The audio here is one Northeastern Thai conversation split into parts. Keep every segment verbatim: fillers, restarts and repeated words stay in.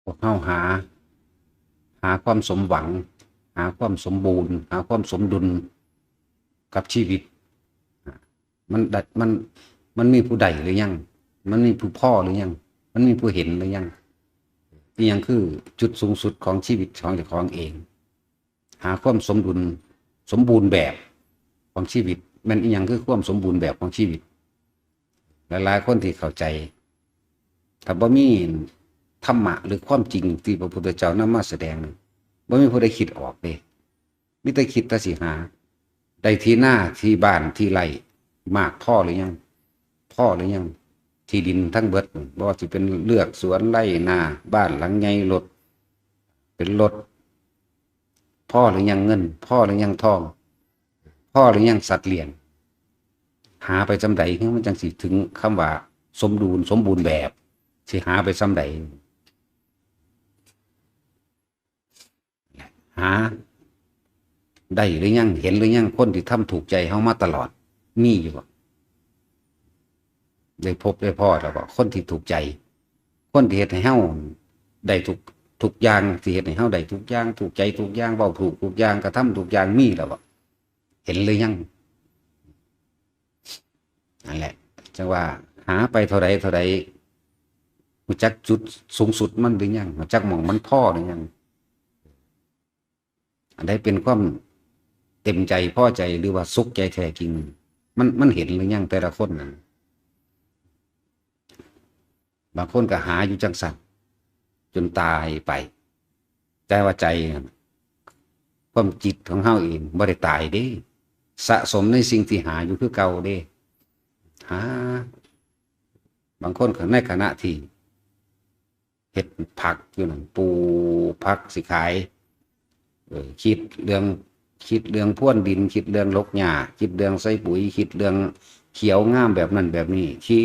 วกเฮาหา หาความสมหวัง หาความสมบูรณ์ หาความสมดุลกับชีวิต มันได้มัน มันมีผู้ได้หรือยัง มันมีผู้พอหรือยัง มันมีผู้เห็นหรือยัง อีหยังคือจุดสูงสุดของชีวิตของเจ้าของเอง หาความสมดุล สมบูรณ์แบบของชีวิต แม่นอีหยังคือความสมบูรณ์แบบของชีวิต หลายๆคนที่เข้าใจ ถ้าบ่มีธรรมะหรือความจริงที่พระพุทธเจ้านำมาแสดง บ่มีผู้ใดคิดออกเด้ มีแต่คิดแต่สิหา ได้ที่นาที่บ้านที่ไร่มากพอหรือยัง พอหรือยัง ที่ดินทั้งเบิด บ่ว่าสิเป็นเฮือนสวนไร่นา บ้านหลังใหญ่ รถ เป็นรถ พอหรือยัง เงิน พอหรือยัง ทอง พอหรือยัง สัตว์เลี้ยง หาไปส่ำใด มันจั่งสิถึงคำว่าสมดุล สมบูรณ์แบบ สิหาไปส่ำใด หาได้หรือยัง เห็นหรือยัง คนที่ทำถูกใจเฮามาตลอด มีอยู่บ่ ได้พบได้พ้อแล้วบ่ คนที่ถูกใจ คนที่เฮ็ดให้เฮาได้ทุก ทุกอย่าง ที่เฮ็ดให้เฮาได้ทุกอย่าง ถูกใจทุกอย่าง เว้าถูกทุกอย่าง กระทำทุกอย่าง มีแล้วบ่ เห็นหรือยัง นั่นแหละ จั่งว่าหาไปเท่าใดเท่าใด รู้จักจุดสูงสุดมันหรือยัง รู้จักหม่องมันพอหรือยัง อันใดเป็นความเต็มใจพอใจหรือว่าสุขใจแท้จริง มัน มันเห็นหรือยังแต่ละคนนั้น บางคนก็หาอยู่จั่งซั่น จนตายไป แต่ว่าใจนั่น ความจิตของเฮาเองบ่ได้ตายเด้ สะสมในสิ่งที่หาอยู่คือเก่าเด้ หา บางคนก็ในขณะที่เฮ็ดผักอยู่นั่น ปลูกผักสิขาย เออ คิดเรื่อง คิดเรื่องพรวนดิน คิดเรื่องหลกหญ้า คิดเรื่องใส่ปุ๋ย คิดเรื่องเขียวงามแบบนั้นแบบนี้ คิ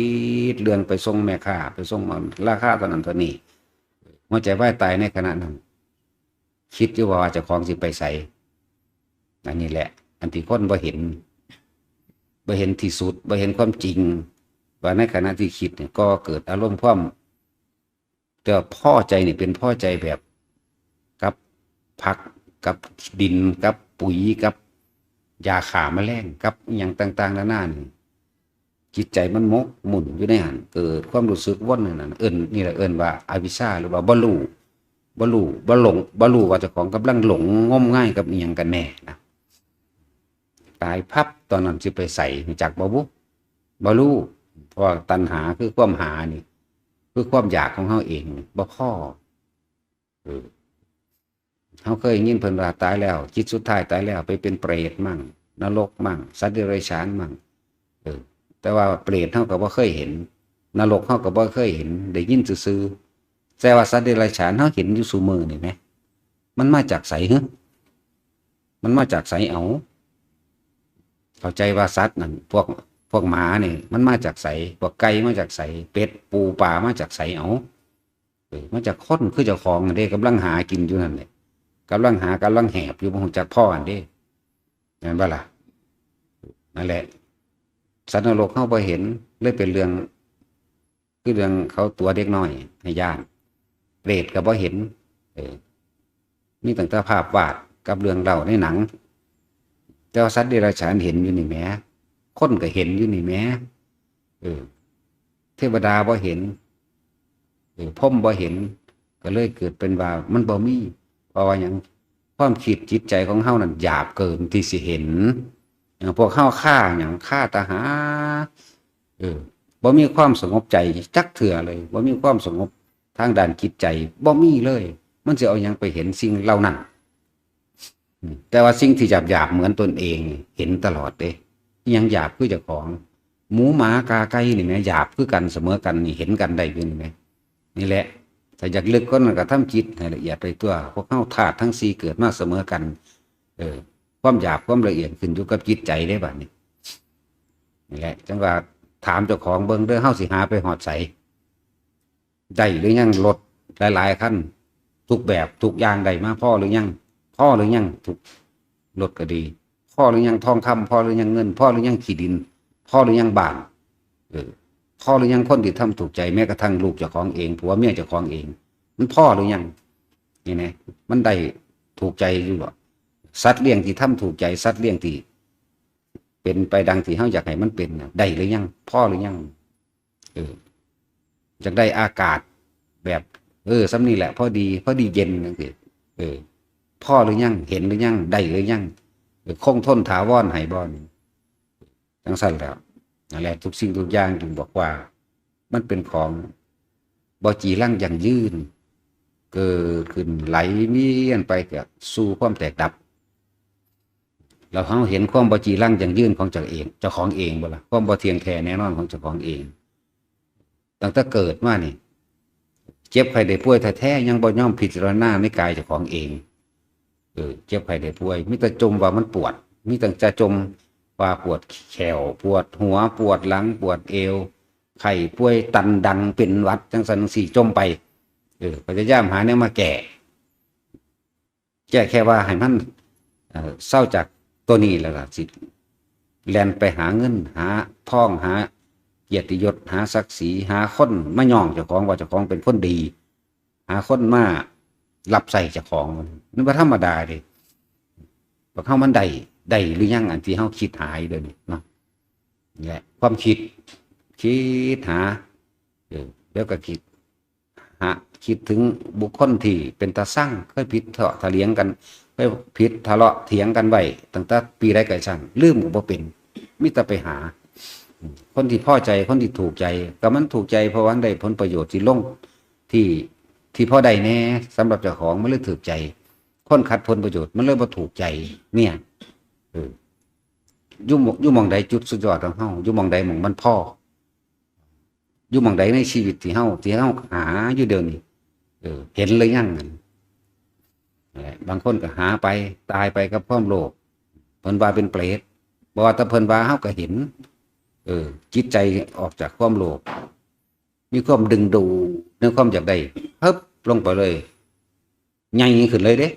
ดเรื่องไปส่งแม่ค้า ไปส่งราคาเท่านั้นเท่านี้ หัวใจวายตายในขณะนั้น คิดอยู่ว่าเจ้าของสิไปไส อันนี้แหละ อันที่คนบ่เห็น บ่เห็นที่สุด บ่เห็นความจริง ว่าในขณะที่คิดเนี่ย ก็เกิดอารมณ์ความ แต่ว่าพอใจนี่เป็นพอใจแบบ กับผัก กับดิน กับปุ๋ย กับยาฆ่าแมลง กับอิหยังต่างๆนานานี่ จิตใจมันหมกมุ่นอยู่ในหั้น เกิดความรู้สึกวนในนั้น เอิ้น นี่แหละเอิ้นว่าอวิชชา หรือว่าบ่รู้ บ่รู้ บ่หลง บ่รู้ว่าเจ้าของกำลังหลงงมงายกับอิหยังกันแน่นะ ตายพับ ตอนนั้นสิไปไส รู้จักบ่บุ บ่รู้ เพราะว่าตัณหาคือความหานี่ คือความอยากของเฮาเองนี่ บ่พอ เออ เฮาเคยยินเพิ่นว่าตายแล้ว จิตสุดท้ายตายแล้ว ไปเป็นเปรตมั่ง นรกมั่ง สัตว์เดรัจฉานมั่ง เออ แต่ว่าเปรตเฮาก็บ่เคยเห็น นรกเฮาก็บ่เคยเห็น ได้ยินซื่อๆ แต่ว่าสัตว์เดรัจฉานเฮาเห็นอยู่ซุมื้อนี่แหม มันมาจากไสหึ มันมาจากไสเอา เข้าใจว่าสัตว์นั่น พวก พวกหมานี่ มันมาจากไส พวกไก่มาจากไส เป็ด ปู ปลามาจากไสเอา เออ มาจากคนคือเจ้าของนั่นเด้ กำลังหากินอยู่นั่นแหละ กำลังหา กำลังแหบอยู่ บ่รู้จักพอหั่นเด้ แม่นบ่ล่ะ นั่นแหละ สัตว์นรกเฮาบ่เห็น เลยเป็นเรื่อง คือเรื่องเขาตั๋วเด็กน้อยให้ย้าน เปรตก็บ่เห็น เออ มีตั้งแต่ภาพวาดกับเรื่องเล่าในหนัง แต่ว่าสัตว์เดรัจฉานเห็นอยู่นี่แหม คนก็เห็นอยู่นี่แหม เออ เทวดาบ่เห็น เออ พรหมบ่เห็น ก็เลยเกิดเป็นว่ามันบ่มี เพราะว่าหยัง ความคิดจิตใจของเฮานั่นหยาบเกินที่สิเห็น เออ พวกเฮาคาหยัง คาตัณหา เออ บ่มีความสงบใจจักเทื่อเลย บ่มีความสงบทางด้านจิตใจ บ่มีเลย มันสิเอาหยังไปเห็นสิ่งเหล่านั้น อืม แต่ว่าสิ่งที่หยาบๆเหมือนตนเองเห็นตลอดเด้ อิหยังหยาบคือเจ้าของ หมูหมากาไก่นี่แหม หยาบคือกัน เสมอกันนี่ เห็นกันได้อยู่นี่แหม นี่แหละ ถ้าอยากลึกกว่านั้นก็ทำจิตให้ละเอียดไปตัว พวกเฮาธาตุทั้งสี่เกิดมาเสมอกัน เออ ความหยาบความละเอียดขึ้นอยู่กับจิตใจเด้บัดนี้ นี่แหละ จั่งว่าถามเจ้าของเบิ่งเด้อ เฮาสิหาไปฮอดไส ได้หรือยัง รถหลายๆคัน ทุกแบบทุกอย่างได้มาพอหรือยัง พอหรือยัง ทุก รถก็ดี พอหรือยัง ทองคำ พอหรือยัง เงิน พอหรือยัง ที่ดิน พอหรือยัง บ้าน เออ พอหรือยัง คนที่ทำถูกใจ แม้กระทั่งลูกเจ้าของเอง ผัวเมียเจ้าของเอง มันพอหรือยัง นี่นะ มันได้ถูกใจอยู่บ่ สัตว์เลี้ยงที่ทำถูกใจ สัตว์เลี้ยงที่เป็นไปดังที่เฮาอยากให้มันเป็นน่ะ ได้หรือยัง พอหรือยัง เออ อยากได้อากาศแบบ เออ ส่ำนี้แหละ พอดี พอดีเย็นจังซี่ เออ พอหรือยัง เห็นหรือยัง ได้หรือยัง เออ คงทนถาวรให้บ่ จังซั่นแหล้ว นั่นแหละ ทุกสิ่งทุกอย่างจึงบอกว่า มันเป็นของบ่จีรังยั่งยืน เกิดขึ้นไหลเวียนไปก็สู่ความแตกดับ แล้วเฮาเห็นความบ่จีรังยั่งยืนของเจ้าเอง เจ้าของเองบ่ล่ะ ความบ่เที่ยงแท้แน่นอนของเจ้าของเอง ตั้งแต่เกิดมานี่ เจ็บไข้ได้ป่วยแท้ๆ ยังบ่ยอมพิจารณาในกายเจ้าของเอง เออ เจ็บไข้ได้ป่วย มีแต่จมว่ามันปวด มีแต่จะจมว่าปวดแข้ว ปวดหัว ปวดหลัง ปวดเอว ไข้ป่วยตันดัง เป็นหวัด จังซั่นจังซี่ จมไป เออ พยายามหาแนวมาแก้ แก้แค่ว่าให้มัน เอ่อ เซาจากตัวนี้แล้วล่ะ สิแล่นไปหาเงิน หาทอง หาเกียรติยศ หาศักดิ์ศรี หาคนมาย้องเจ้าของว่าเจ้าของเป็นคนดี หาคนมารับใช้เจ้าของ มันบ่ธรรมดาเด้ พวกเฮามันได้ ได้หรือยัง อันที่เฮาคิดหาอยู่เดี๋ยวนี้เนาะ นี่แหละ ความคิด คิดหา เออ เดี๋ยวก็คิด หา คิดถึงบุคคลที่เป็นตาซัง เคยผิดเถาะเถียงกัน เคยผิดทะเลาะเถียงกันไว้ ตั้งแต่ปีใดก็ช่าง ลืมก็บ่เป็น มีแต่ไปหา คนที่พอใจ คนที่ถูกใจ ก็มันถูกใจ เพราะว่าได้ผลประโยชน์ที่ลง ที่ ที่พอได้แน่ สำหรับเจ้าของ มันเลยถูกใจ คนขัดผลประโยชน์ มันเลยบ่ถูกใจ เนี่ย เออ อยู่หม่อง อยู่หม่องใดจุดสุดยอดของเฮา อยู่หม่องใดหม่องมันพอ อยู่หม่องใดในชีวิตที่เฮา ที่เฮาหาอยู่เดี๋ยวนี้ เออ เห็นหรือยังนั่น นั่นแหละ บางคนก็หาไป ตายไปกับความโลภ เพิ่นว่าเป็นเปรต บ่ว่าแต่เพิ่นว่า เฮาก็เห็น เออ จิตใจออกจากความโลภ มีความดึงดูดในความอยากได้ เฮิบ ลงไปเลย ใหญ่ขึ้นเลยเด้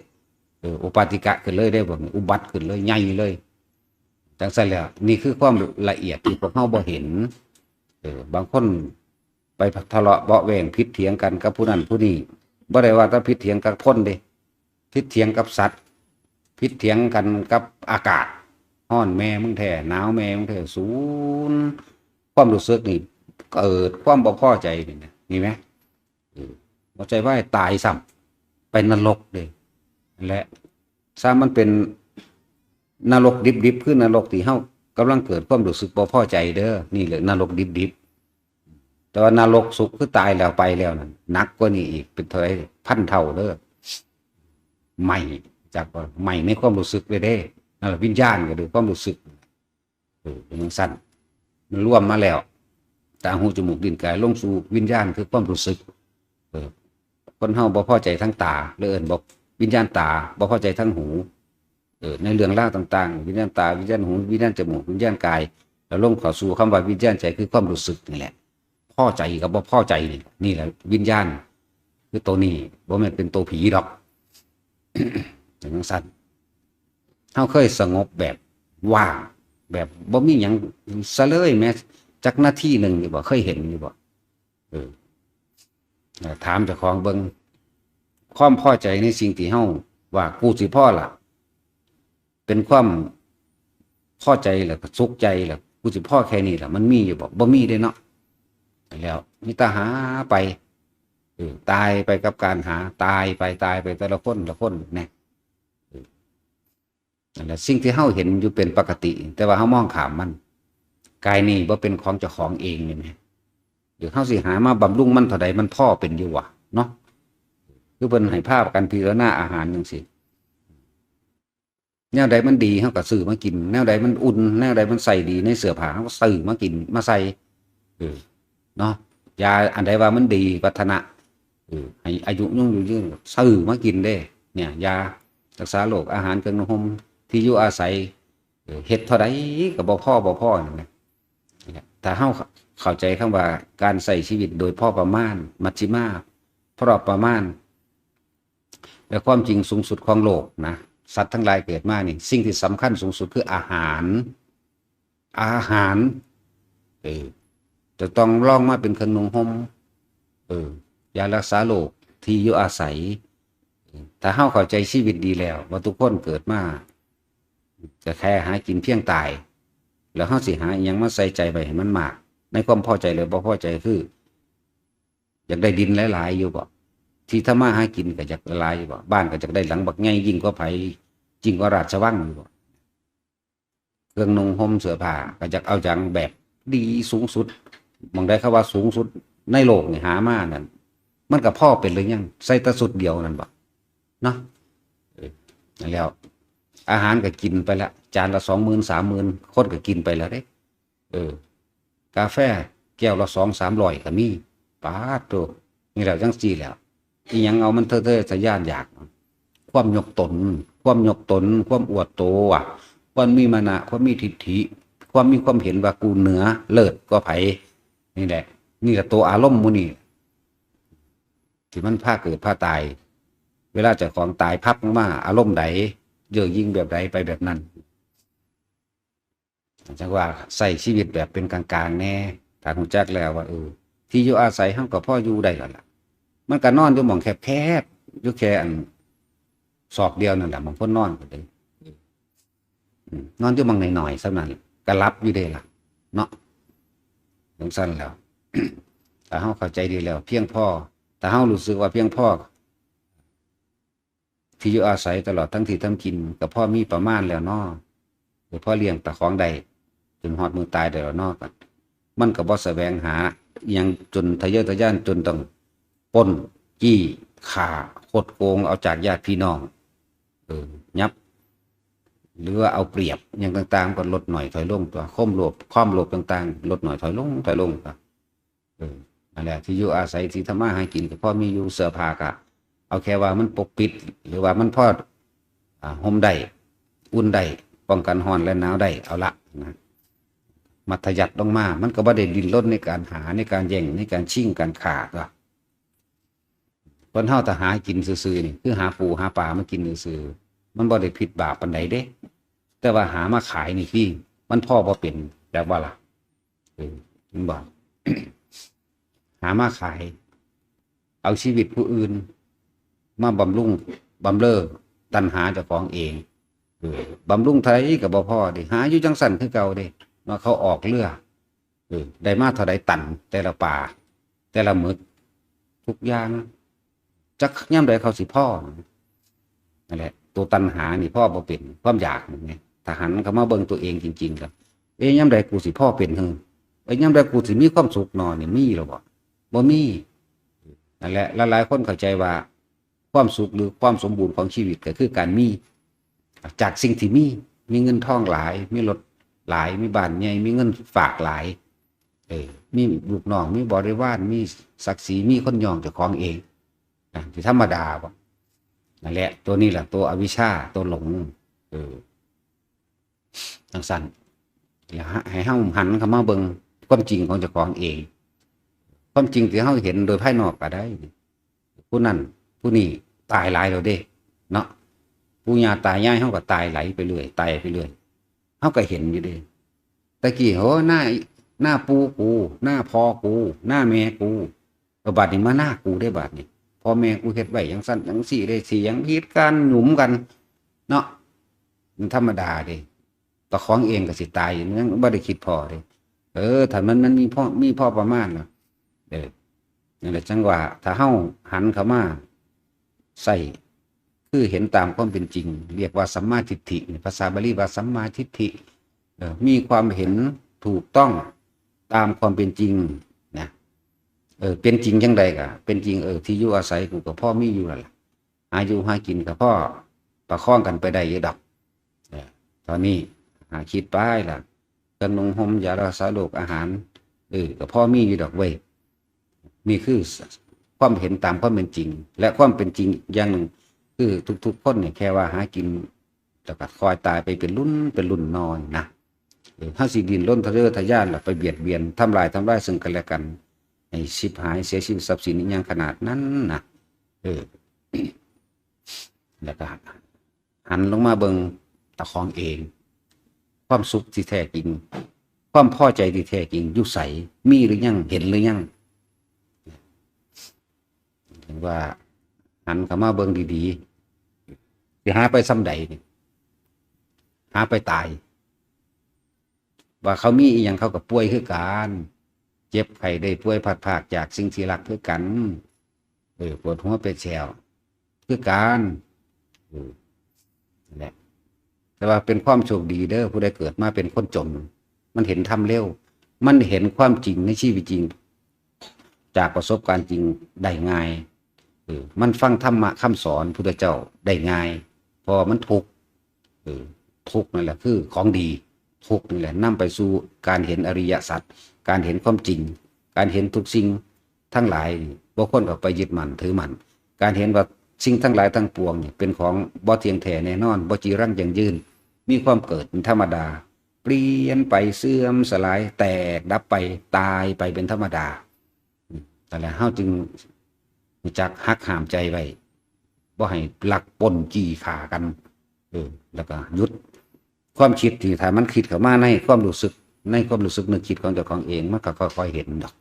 เออ อุปาติกะขึ้นเลยเด้ พวกนี้ อุบัติขึ้นเลย ใหญ่เลย จังซั่นแหละ นี่คือความละเอียดที่พวกเฮาบ่เห็น เออ บางคนไปทะเลาะเบาะแว้ง ผิดเถียงกันกับผู้นั้นผู้นี้ บ่ได้ว่าแต่ผิดเถียงกับคนเด้ ผิดเถียงกับสัตว์ ผิดเถียงกันกับอากาศ ร้อนแม่มึงแท้ หนาวแม่มึงแท้ ศูนย์ความรู้สึกนี่ เกิดความบ่พอใจนี่นะ มีไหม เออ บ่ใจว่าตายซ้ำ ไปนรกเด้ และซ้ำมันเป็นนรกดิบๆ คือนรกที่เฮากำลังเกิดความรู้สึกบ่พอใจเด้อ นี่แหละนรกดิบๆ แต่ว่านรกสุคคือตายแล้วไปแล้วนั่น หนักกว่านี้อีก เป็นเท่าไหร่ พันเท่าเด้อ ไหม้ จักว่าไหม้ในความรู้สึกเลยเด้ นั่นแหละวิญญาณก็คือความรู้สึก เออ เป็นจังซั่น มันรวมมาแล้ว ตา หู จมูก ลิ้น กาย ลงสู่วิญญาณคือความรู้สึก เออ คนเฮาบ่พอใจทางตา เลยเอิ้นบอกวิญญาณตา บ่พอใจทางหู เออ ในเรื่องราวต่างๆ วิญญาณตา วิญญาณหู วิญญาณจมูก วิญญาณกาย แล้วลงเข้าสู่คำว่าวิญญาณใจคือความรู้สึกนี่แหละ พอใจกับบ่พอใจนี่ นี่แหละวิญญาณ คือตัวนี้ บ่แม่นเป็นตัวผีดอก เป็นจังซั่น เฮาเคยสงบแบบว่าง แบบบ่มีหยังซะเลยแม้จักนาทีหนึ่งอยู่บ่ เคยเห็นอยู่บ่ เออ ถามเจ้าของเบิ่ง ความพอใจในสิ่งที่เฮาว่ากูสิพอละ เป็นความพอใจแล้วก็สุขใจแล้ว กูสิพอแค่นี้ล่ะ มันมีอยู่บ่ บ่มีเด้เนาะ แล้วมีแต่หาไป เออ ตายไปกับการหา ตายไป ตายไปแต่ละคนละคนเนี่ย เออ นั่นแหละ สิ่งที่เฮาเห็นอยู่เป็นปกติ แต่ว่าเฮามองข้ามมัน กายนี้บ่เป็นของเจ้าของเองนี่แหม เดี๋ยวเฮาสิหามาบำรุงมันเท่าใด มันพอเป็นอยู่วะ เนาะ คือเพิ่นให้พากันพิจารณาอาหารจังซี่ แนวใดมันดี เฮาก็ซื้อมากิน แนวใดมันอุ่น แนวใดมันใส่ดีในเสื้อผ้า เฮาก็ซื้อมากิน มาใส่ เออ เนาะ ยาอันใดว่ามันดี วัฒนะ เออ ให้อายุยืน อยู่ยืน ซื้อมากินเด้ เนี่ย ยารักษาโรค อาหาร เครื่องนุ่งห่ม ที่อยู่อาศัย เออ เฮ็ดเท่าใดก็บ่พอ บ่พอนั่นแหละ ถ้าเฮาเข้าใจคำว่าการใช้ชีวิตโดยพอประมาณ มัชฌิมา พอประมาณ และความจริงสูงสุดของโลกนะ สัตว์ทั้งหลายเกิดมานี่ สิ่งที่สำคัญสูงสุดคืออาหาร อาหาร เออ จะต้องรองมาเป็นเครื่องนุ่งห่ม เออ ยารักษาโรค ที่อยู่อาศัย ถ้าเฮาเข้าใจชีวิตดีแล้ว ว่าทุกคนเกิดมา ก็แค่หากินเพียงตาย แล้วเฮาสิหาอิหยังมาใส่ใจไว้ให้มันมาก ในความพอใจหรือบ่พอใจคือ อยากได้ดินหลายๆอยู่บ่ ที่ทำมาหากินก็อยากหลายอยู่บ่ บ้านก็อยากได้หลังบักใหญ่ยิ่งกว่าไผ ยิ่งกว่าราชวังอยู่บ่ เครื่องนุ่งห่มเสื้อผ้าก็อยากเอาอย่างแบบดีสูงสุด หม่องใดเขาว่าสูงสุดในโลกนี่หามานั่น มันก็พอเป็นหรือยัง ใส่แต่ชุดเดียวนั่นบ่ เนาะ เออ นั่นแล้ว อาหารก็กินไปละ จานละสองหมื่น สามหมื่น คนก็กินไปแล้วเด้ เออ กาแฟแก้วละสองสามร้อยก็มี ป๊าดโต นี่แล้วจั่งซี้แล้ว อิหยังเอามันเทอะเทอะทะยานอยาก ความยกตน ความยกตน ความอวดโตอะ ความมีมานะ ความมีทิฐิ ความมีความเห็นว่ากูเหนือเลิศกว่าไผ นี่แหละ นี่แหละตัวอารมณ์หมู่นี้ ที่มันพาเกิดพาตาย เวลาเจ้าของตายพับลงมา อารมณ์ใด เย่อหยิ่งแบบใด ไปแบบนั้น จั่งว่าใช้ชีวิตแบบเป็นกลางๆแน่ ถ้ารู้จักแล้วว่า เออ ที่อยู่อาศัยเฮาก็พออยู่ได้แล้วล่ะ มันก็นอนอยู่หม่องแคบๆ อยู่แค่อันศอกเดียวนั่นแหละ หม่องคนนอนก็ได้ อืม นอนอยู่หม่องน้อยๆ ส่ำนั้น ก็หลับอยู่เด้ล่ะ เนาะ จั่งซั้นแล้ว ถ้าเฮาเข้าใจดีแล้ว เพียงพอ ถ้าเฮารู้สึกว่าเพียงพอ ที่อยู่อาศัยตลอดทั้งที่ทำกิน ก็พอมีประมาณแล้วเนาะ หรือพอเลี้ยงตะของได้ จนฮอดมื้อตายได้แล้วเนาะ ก็มันก็บ่แสวงหาอิหยังจนทะเยอทะยานจนต้องปล้น จี้ ฆ่า คดโกงเอาจากญาติพี่น้อง เออ ยับ หรือว่าเอาเปรียบหยังต่างๆ ก็ลดน้อยถอยลงตั๊ว ความโลภ ความโลภต่างๆ ลดน้อยถอยลง ถอยลงตั๊ว เออ นั่นแหละ ที่อยู่อาศัย ที่ทำมาหากินก็พอมีอยู่ เสื้อผ้าก็เอาแค่ว่ามันปกปิด หรือว่ามันพอ อ่า ห่มได้ อุ่นได้ ป้องกันร้อนและหนาวได้ เอาละนะ มัธยัสถ์ลงมา มันก็บ่ได้ดิ้นรนในการหา ในการแย่ง ในการชิง การฆ่าตั๊ว คนเฮาถ้าหากินซื่อๆนี่ คือหาปูหาปลามากินซื่อๆ มันบ่ได้ผิดบาปปานใดเด้ แต่ว่าหามาขายนี่คือมันพอบ่เป็น จักบ่ล่ะ เออ เห็นบ่ หามาขาย เอาชีวิตผู้อื่น มาบำรุงบำเรอตัณหาเจ้าของเอง เออ บำรุงเท่าใดก็บ่พอเด้ หาอยู่จั่งซั้นคือเก่าเด้ เนาะ เขาออกเรือ เออ ได้มาเท่าใดตัน แต่ละปลา แต่ละหมึก ทุกอย่าง จักยามใดเขาสิพอ นั่นแหละ ตัวตัณหานี่พอบ่เป็น ความอยากนี่ไง ถ้าหันเข้ามาเบิ่งตัวเองจริงๆ ก็ เอ๊ะ ยามใดกูสิพอเป็นหือ เอ๊ะ ยามใดกูสิมีความสุขนอนี่ มีหรือบ่ บ่มี นั่นแหละ หลายๆคนเข้าใจว่า ความสุขหรือความสมบูรณ์ของชีวิตก็คือการมี จากสิ่งที่มี มีเงินทองหลาย มีรถหลาย มีบ้านใหญ่ มีเงินฝากหลาย เออ มีลูกน้อง มีบริวาร มีศักดิ์ศรี มีคนยองเจ้าของเอง นะ ที่ธรรมดาบ่ นั่นแหละ ตัวนี้แหละ ตัวอวิชชา ตัวหลง เออ จั่งซั้น แล้วให้เฮาหันเข้ามาเบิ่งความจริงของเจ้าของเอง ความจริงที่เฮาเห็นโดยภายนอกก็ได้ ผู้นั้น ผู้นี้ตายหลายแล้วเด้ เนาะ ปู่ย่าตายายเฮาก็ตายไหลไปเรื่อย ตายไปเรื่อย เฮาก็เห็นอยู่เด้ แต่กี้ โห หน้า หน้าปู่กู หน้าพ่อกู หน้าแม่กู เออ บัดนี้มาหน้ากูได้บัดนี้ พ่อแม่กูเฮ็ดไว้จั่งซั้นจั่งซี้ได้ เถียงผิดกัน หยุมกัน เนาะ มันธรรมดาเด้ เจ้าของเองก็สิตายอยู่ ยังบ่ได้คิดพอเด้ เออ ถ้ามัน มันมีพอ มีพอประมาณแล้ว เออ นั่นแหละ จั่งว่า ถ้าเฮาหันเข้ามาใช้ คือเห็นตามความเป็นจริง เรียกว่าสัมมาทิฏฐิ ภาษาบาลีว่าสัมมาทิฏฐิ เออ มีความเห็นถูกต้องตามความเป็นจริงนะ เออ เป็นจริงจั่งใดก็ เป็นจริง เออ ที่อยู่อาศัยกูก็พอมีอยู่แล้วล่ะ หาอยู่หากินก็พอประคองกันไปได้อยู่ดอก เออ เท่านี้ หาคิดไปล่ะ เครื่องนุ่งห่ม ยารักษาโรค อาหาร เออ ก็พอมีอยู่ดอกเว้ย นี่คือความเห็นตามความเป็นจริง และความเป็นจริงอย่างหนึ่ง คือทุกๆคนเนี่ย แค่ว่าหากิน แล้วก็คอยตายไปเป็นรุ่นเป็นรุ่นนอนนะ เออ เฮาสิดิ้นรนทะเยอทะยานล่ะ ไปเบียดเบียน ทำลาย ทำลายซึ่งกันและกัน ให้ฉิบหาย เสียชีวิต ทรัพย์สินอิหยังขนาดนั้นนะ เออ แล้วก็หันลงมาเบิ่งเจ้าของเอง ความสุขที่แท้จริง ความพอใจที่แท้จริงอยู่ไส มีหรือยัง เห็นหรือยัง เห็นว่า หันเข้ามาเบิ่งดีๆ สิหาไปส่ำใดนี่ หาไปตาย ว่าเขามีอีหยังเขาก็ป่วยคือกัน เจ็บไข้ได้ป่วยพลัดพรากจากสิ่งที่รักคือกัน เออ ปวดหัวปวดแสวคือกัน เออ นั่นแหละ แต่ว่าเป็นความโชคดีเด้อ ผู้ใดเกิดมาเป็นคนจน มันเห็นธรรมเร็ว มันเห็นความจริงในชีวิตจริง จากประสบการณ์จริงได้ง่าย เออ มันฟังธรรมะคำสอนพุทธเจ้าได้ง่าย เพราะว่ามันทุกข์ เออ ทุกข์นั่นแหละคือของดี ทุกข์นั่นแหละนำไปสู่การเห็นอริยสัจ การเห็นความจริง การเห็นทุกสิ่งทั้งหลายนี่บ่ควรเข้าไปยึดมั่นถือมั่น การเห็นว่าสิ่งทั้งหลายทั้งปวงนี่เป็นของบ่เที่ยงแท้แน่นอน บ่จีรังยั่งยืน มีความเกิดเป็นธรรมดา เปลี่ยนไป เสื่อมสลาย แตกดับไป ตายไปเป็นธรรมดา อืม นั่นแหละ เฮาจึงรู้จักหักห้ามใจไว้ บ่ให้ลักปล้นจี้ฆ่ากัน เออ แล้วก็หยุดความคิดที่ถ้ามันคิดเข้ามาในความรู้สึก ในความรู้สึกนึกคิดของเจ้าของเอง มันก็ค่อยๆเห็นดอก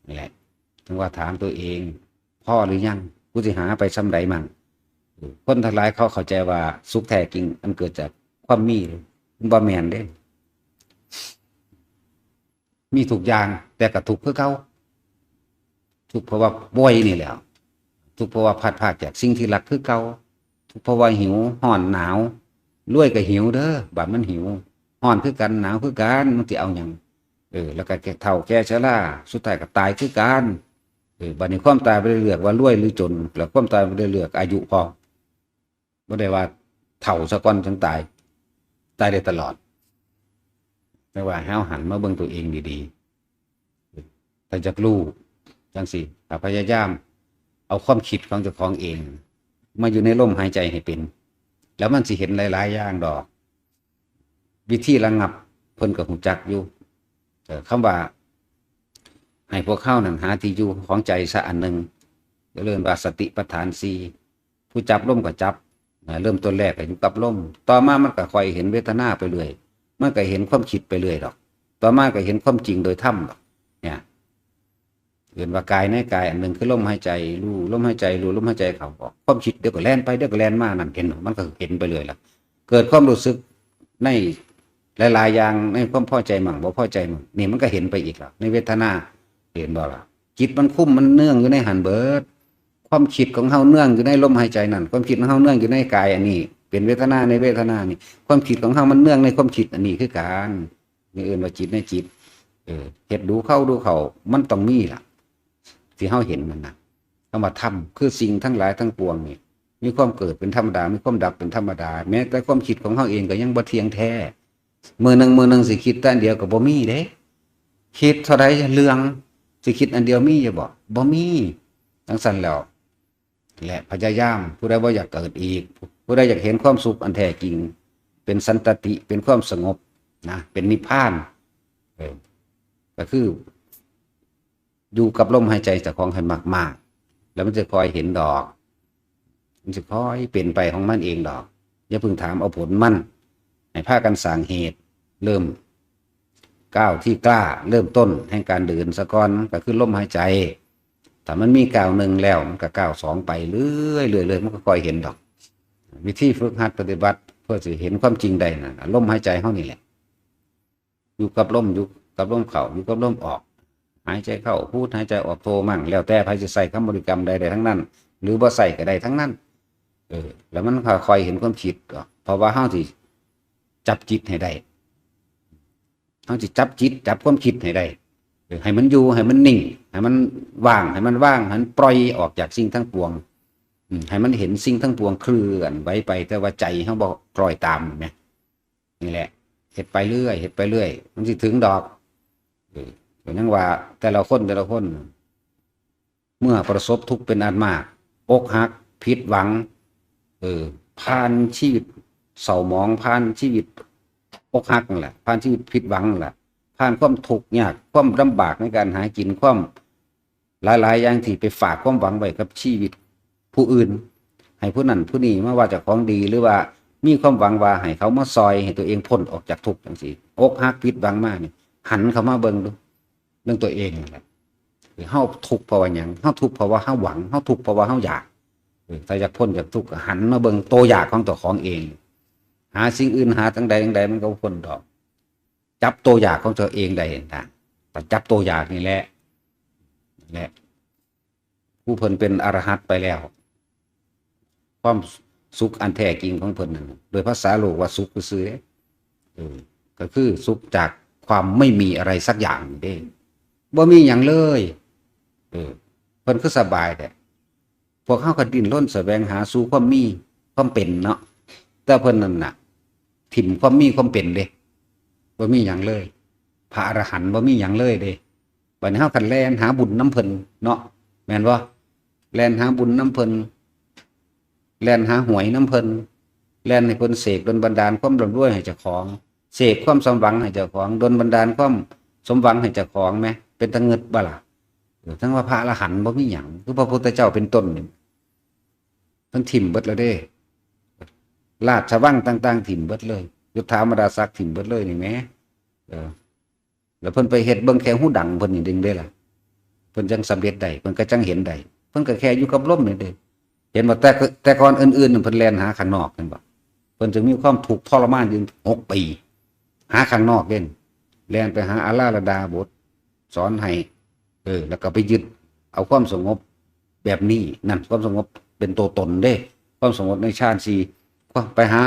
นี่แหละ ถึงว่าถามตัวเอง พอหรือยัง กูสิหาไปส่ำใดมั่ง เออ คนทั้งหลายเขาเข้าใจว่าสุขแท้จริงอันเกิดจากความมี มันบ่แม่นเด้ มีทุกอย่าง แต่ก็ทุกข์คือเก่า ทุกข์เพราะว่าป่วยนี่แหละ ทุกข์เพราะว่าพลัดพรากจากสิ่งที่รักคือเก่า ทุกข์เพราะว่าหิว ร้อน หนาว รวยก็หิวเด้อ บาดมันหิว ร้อนคือกัน หนาวคือกัน มันสิเอาหยัง เออ แล้วก็แก่เฒ่าแก่ชรา สุดท้ายก็ตายคือกัน เออ บัดนี้ความตายบ่ได้เลือกว่ารวยหรือจน แล้วความตายบ่ได้เลือกอายุพร้อม บ่ได้ว่าเฒ่าซะก่อนถึงตาย ตายได้ตลอด แต่ว่าให้เฮาหันมาเบิ่งตัวเองดีๆ ถ้าอยากรู้จังซี่ ถ้าพยายามเอาความคิดของเจ้าของเอง มาอยู่ในลมหายใจให้เป็น แล้วมันสิเห็นหลายๆอย่างดอก วิธีระงับเพิ่นก็ฮู้จักอยู่ เอ่อ คำว่า ให้พวกเฮานั่นหาที่อยู่ของใจซะอันหนึ่ง เรียกว่าสติปัฏฐานสี่ ผู้จับลมก็จับ นะ เริ่มต้นแรกก็อยู่กับลม ต่อมามันก็ค่อยเห็นเวทนาไปเรื่อย มันก็เห็นความคิดไปเรื่อยดอก ต่อมาก็เห็นความจริงโดยธรรมดอก เนี่ย เอิ้นว่ากายในกายอันหนึ่งคือลมหายใจ รู้ลมหายใจ รู้ลมหายใจเข้าออก ความคิดเดี๋ยวก็แล่นไป เดี๋ยวก็แล่นมา นั่นเห็นบ่ มันก็เห็นไปเรื่อยล่ะ เกิดความรู้สึกในหลายๆอย่าง ในความพอใจมั่ง บ่พอใจมั่ง นี่มันก็เห็นไปอีกแล้ว ในเวทนา เห็นบ่ล่ะ จิตมันคุ้ม มันเนื่องอยู่ในหั้นเบิด ความคิดของเฮาเนื่องอยู่ในลมหายใจนั่น ความคิดของเฮาเนื่องอยู่ในกายอันนี้ เป็นเวทนา ในเวทนานี่ ความคิดของเฮามันเนื่องในความคิดอันนี้คือกัน นี่เอิ้นว่าจิตในจิต เออ เฮ็ดดูเข้าดูเข้า มันต้องมีล่ะ ที่เฮาเห็นนั่นน่ะ คำว่าธรรม คือสิ่งทั้งหลายทั้งปวงนี่ มีความเกิดเป็นธรรมดา มีความดับเป็นธรรมดา แม้แต่ความคิดของเฮาเองก็ยังบ่เที่ยงแท้ มื้อหนึ่ง มื้อหนึ่งสิคิดแต่อันเดียวก็บ่มีเด้ คิดเท่าใดเรื่อง สิคิดอันเดียวมีอยู่บ่ บ่มี จังซั่นแล้ว และพยายาม ผู้ใดบ่อยากเกิดอีก ผู้ใดอยากเห็นความสุขอันแท้จริง เป็นสันตติ เป็นความสงบนะ เป็นนิพพาน เออ ก็คือ อยู่กับลมหายใจเจ้าของให้มากๆ แล้วมันจะคอยเห็นดอก มันจะคอยเป็นไปของมันเองดอก อย่าเพิ่งถามเอาผลมัน ให้พากันสร้างเหตุ เริ่มก้าวที่กล้า เริ่มต้นแห่งการเดินซะก่อน ก็คือลมหายใจ ถ้ามันมีก้าวหนึ่งแล้ว มันก็ก้าวสองไปเรื่อยๆ เรื่อยๆ มันก็คอยเห็นดอก วิธีฝึกหัดปฏิบัติเพื่อสิเห็นความจริงได้นะ ลมหายใจเฮานี่แหละ อยู่กับลม อยู่กับลมเข้า อยู่กับลมออก หายใจเข้าพูด หายใจออกโทมั่ง แล้วแต่ไผสิใช้คำบริกรรมใดๆทั้งนั้น หรือบ่ใช้ก็ได้ทั้งนั้น เออ แล้วมันค่อยเห็นความคิดก็ เพราะว่าเฮาสิจับจิตให้ได้ เฮาสิจับจิต จับความคิดให้ได้ เออ ให้มันอยู่ ให้มันนิ่ง ให้มันว่าง ให้มันวาง ให้มันปล่อยออกจากสิ่งทั้งปวง อืม ให้มันเห็นสิ่งทั้งปวงเคลื่อนไหวไป แต่ว่าใจเฮาบ่คล้อยตามแหม นี่แหละ เฮ็ดไปเรื่อย เฮ็ดไปเรื่อย มันสิถึงดอก เออ ก็ยังว่าแต่ละคน แต่ละคน เมื่อประสบทุกข์เป็นอันมาก อกหัก ผิดหวัง เออ ผ่านชีวิตเศร้าหมอง ผ่านชีวิตอกหักนั่นแหละ ผ่านชีวิตผิดหวังนั่นแหละ ผ่านความทุกข์ยาก ความลำบากในการหากิน ความหลายๆอย่างที่ไปฝากความหวังไว้กับชีวิตผู้อื่น ให้ผู้นั้นผู้นี้มาว่าเจ้าของดี หรือว่ามีความหวังว่าให้เขามาซอยให้ตัวเองพ้นออกจากทุกข์จังซี่ อกหักผิดหวังมานี่ หันเข้ามาเบิ่งดู เรื่องตัวเองนั่นแหละ คือเฮาทุกข์เพราะว่าหยัง เฮาทุกข์เพราะว่าเฮาหวัง เฮาทุกข์เพราะว่าเฮาอยาก เอ ถ้าอยากพ้นจากทุกข์ก็หันมาเบิ่งตัวอยากของตัวของเอง หาสิ่งอื่นหาทางใดทางใดมันก็บ่พ้นดอก จับตัวอยากของตัวเองได้นะ แต่จับตัวอยากนี่แหละ และผู้เพิ่นเป็นอรหันต์ไปแล้ว ความสุขอันแท้จริงของเพิ่นนั่น โดยภาษาโลกว่าสุขซื่อๆเด้ เออ ก็คือสุขจากความไม่มีอะไรสักอย่างนี่เด้ บ่มีหยังเลย เออ เพิ่นคือสบายแท้ พวกเฮาก็ดิ้นรนแสวงหาสู่ความมีความเป็นเนาะ แต่เพิ่นนั่นน่ะ ถิ่มความมีความเป็นเด้ บ่มีหยังเลย พระอรหันต์บ่มีหยังเลยเด้ บัดนี้เฮาคันแล่นหาบุญนำเพิ่นเนาะ แม่นบ่ แล่นหาบุญนำเพิ่น แล่นหาหวยนำเพิ่น แล่นให้เพิ่นเสกดลบันดาลความร่ำรวยให้เจ้าของ เสกความสมหวังให้เจ้าของ ดลบันดาลความสมหวังให้เจ้าของแหม เป็นตาเงิดบ่ล่ะ เออ ทั้งว่าพระอรหันต์บ่มีหยัง คือพระพุทธเจ้าเป็นต้นนี่ เพิ่นถิ่มเบิดแล้วเด้ ราชวังต่างๆ ถิ่มเบิดเลย ยศถาบรรดาศักดิ์ถิ่มเบิดเลยนี่แหม เออ แล้วเพิ่นไปเฮ็ดเบิ่งแค่หูดังเพิ่นนี่เด้งเด้ล่ะ เพิ่นจังสำเร็จได้ เพิ่นก็จังเห็นได้ เพิ่นก็แค่อยู่กับลมนี่เด้ เห็นบ่ แต่ แต่ก่อนอื่นๆนั่นเพิ่นแล่นหาข้างนอก เห็นบ่ เพิ่นจึงมีความทุกข์ทรมานอยู่หกปี หาข้างนอกเด้ แล่นไปหาอาราธดาบท สอนให้ เออ แล้วก็ไปยึดเอาความสงบแบบนี้ นั่น ความสงบเป็นตัวตนเด้ ความสงบในฌานสี่ ความไปหา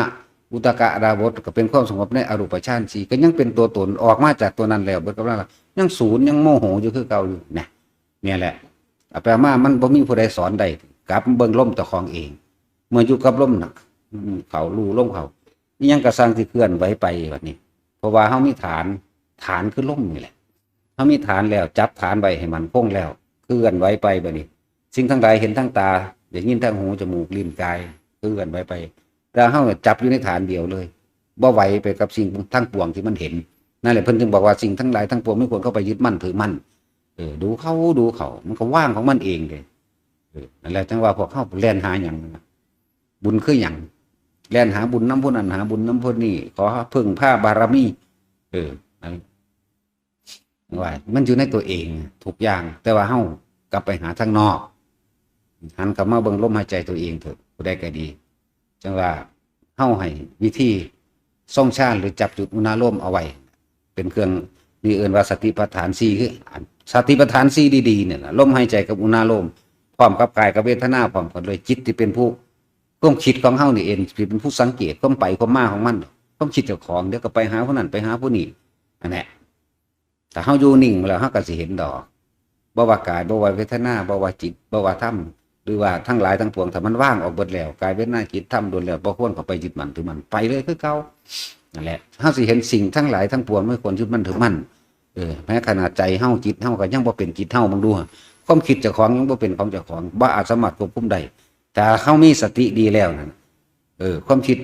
อุทกดาบท ก็เป็นความสงบในอรูปฌานสี่ ก็ยังเป็นตัวตน ออกมาจากตัวนั้นแล้ว เบิดกำลังแล้ว ยังศูนย์ ยังโมโหอยู่คือเก่าอยู่ นะ เนี่ยแหละ เอาไปเอามา มันบ่มีผู้ใดสอนได้ กลับเบิ่งลมเจ้าของเอง เมื่ออยู่กับลมน่ะ อืม เขารู้ลมเขา อิหยังก็ซ่างที่เคลื่อนไหวไปบัดนี้ เพราะว่าเฮามีฐาน ฐานคือลมนี่แหละ เฮามีฐานแล้ว จับฐานไว้ให้มั่นคงแล้ว เคลื่อนไหวไปบัดนี้ สิ่งทั้งหลายเห็นทั้งตา ได้ยินทั้งหู จมูก ลิ้น กาย เคลื่อนไหวไป แต่เฮาจับอยู่ในฐานเดียวเลย บ่ไหวไปกับสิ่งทั้งปวงที่มันเห็น นั่นแหละเพิ่นจึงบอกว่าสิ่งทั้งหลายทั้งปวงไม่ควรเข้าไปยึดมั่นถือมั่น เออ ดูเขา ดูเขา มันก็ว่างของมันเองเลย เออ นั่นแหละจังว่าพวกเฮาแล่นหาหยังนะ บุญคือหยัง แล่นหาบุญนำผู้นั้น หาบุญนำผู้นี้ ขอพึ่งพาบารมี เออ นั่นว่ามันอยู่ในตัวเองทุกอย่าง แต่ว่าเฮากลับไปหาทางนอก หันกลับมาเบิ่งลมหายใจตัวเองเถอะ ผู้ใดก็ดี จังว่าเฮาให้วิธีทรงฌานหรือจับจุดอุณาโลมเอาไว้ เป็นเครื่อง นี่เอิ้นว่าสติปัฏฐานสี่ คืออัน สติปัฏฐานสี่ดีๆเนี่ยนะ ลมหายใจกับอุณาโลม พร้อมกับกายกับเวทนา พร้อมกันเลย จิตที่เป็นผู้ ความคิดของเฮานี่เองที่เป็นผู้สังเกตความไปความมาของมัน ความคิดเจ้าของ เดี๋ยวก็ไปหาผู้นั้น ไปหาผู้นี้ นั่นแหละ ถ้าเฮาอยู่นิ่งแล้ว เฮาก็สิเห็นดอก บ่ว่ากาย บ่ว่าเวทนา บ่ว่าจิต บ่ว่าธรรม หรือว่าทั้งหลายทั้งปวง ถ้ามันว่างออกเบิดแล้ว กาย เวทนา จิต ธรรมล้วนแล้ว บ่ควรเข้าไปยึดมั่นถือมั่น ไปเลยคือเก่า นั่นแหละ เฮาสิเห็นสิ่งทั้งหลายทั้งปวง ไม่ควรยึดมั่นถือมั่น เออ แม้ขนาดใจเฮา จิตเฮาก็ยังบ่เป็นจิตเฮา มึงดู ความคิดเจ้าของยังบ่เป็นของเจ้าของ บ่อาจสามารถควบคุมได้ ถ้าเฮามีสติดีแล้วนั่น เออ ความคิด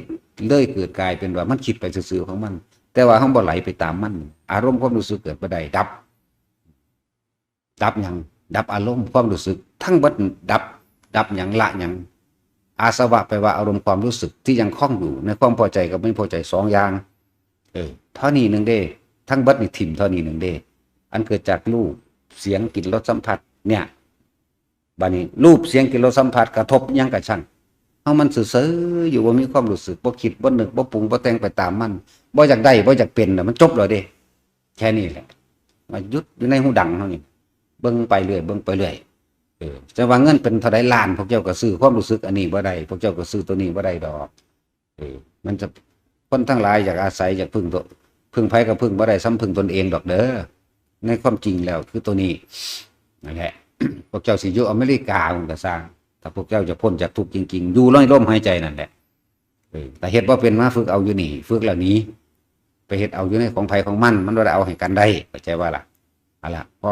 เลยเกิดกลายเป็นว่ามันคิดไปซื่อๆของมัน แต่ว่าเฮาบ่ไหลไปตามมัน อารมณ์ความรู้สึกเกิดบ่ได้ ดับ ดับหยัง ดับอารมณ์ความรู้สึก ทั้งเบิดดับ ดับหยัง ละหยัง อาสวะแปลว่าอารมณ์ความรู้สึกที่ยังคล้องอยู่ในความพอใจกับไม่พอใจสองอย่าง เออ เท่านี้หนึ่งเด้ ทั้งเบิดนี่ถิ่มเท่านี้หนึ่งเด้ อันเกิดจากรูป เสียง กลิ่น รส สัมผัส เนี่ย บัดนี้ รูป เสียง กลิ่น รส สัมผัส กระทบหยังกะช่าง เฮามันซื่อๆอยู่ บ่มีความรู้สึก บ่คิด บ่นึก บ่ปรุง บ่แต่งไปตามมัน บ่อยากได้ บ่อยากเป็นน่ะ มันจบแล้วเด้ แค่นี้แหละ มาหยุดอยู่ในหูดังเฮานี่ เบิ่งไปเรื่อย เบิ่งไปเรื่อย เออ จะว่าเงินเป็นเท่าใดล้าน พวกเจ้าก็ซื้อความรู้สึกอันนี้บ่ได้ พวกเจ้าก็ซื้อตัวนี้บ่ได้ดอก เออ มันจะ คนทั้งหลายอยากอาศัย อยากพึ่งตัว พึ่งไผก็พึ่งบ่ได้ ส่ำพึ่งตนเองดอกเด้อ ในความจริงแล้วคือตัวนี้ นั่นแหละ พวกเจ้าสิอยู่อเมริกามันก็ซ่าง ถ้าพวกเจ้าจะพ้นจากทุกข์จริงๆ อยู่ในลมหายใจนั่นแหละ เออ แต่เฮ็ดบ่เป็นมาฝึกเอาอยู่นี่ ฝึกแล้วหนีไปเฮ็ดเอาอยู่ในของไผของมัน มันบ่ได้เอาให้กันได้ เข้าใจว่าล่ะ เอาล่ะ พอ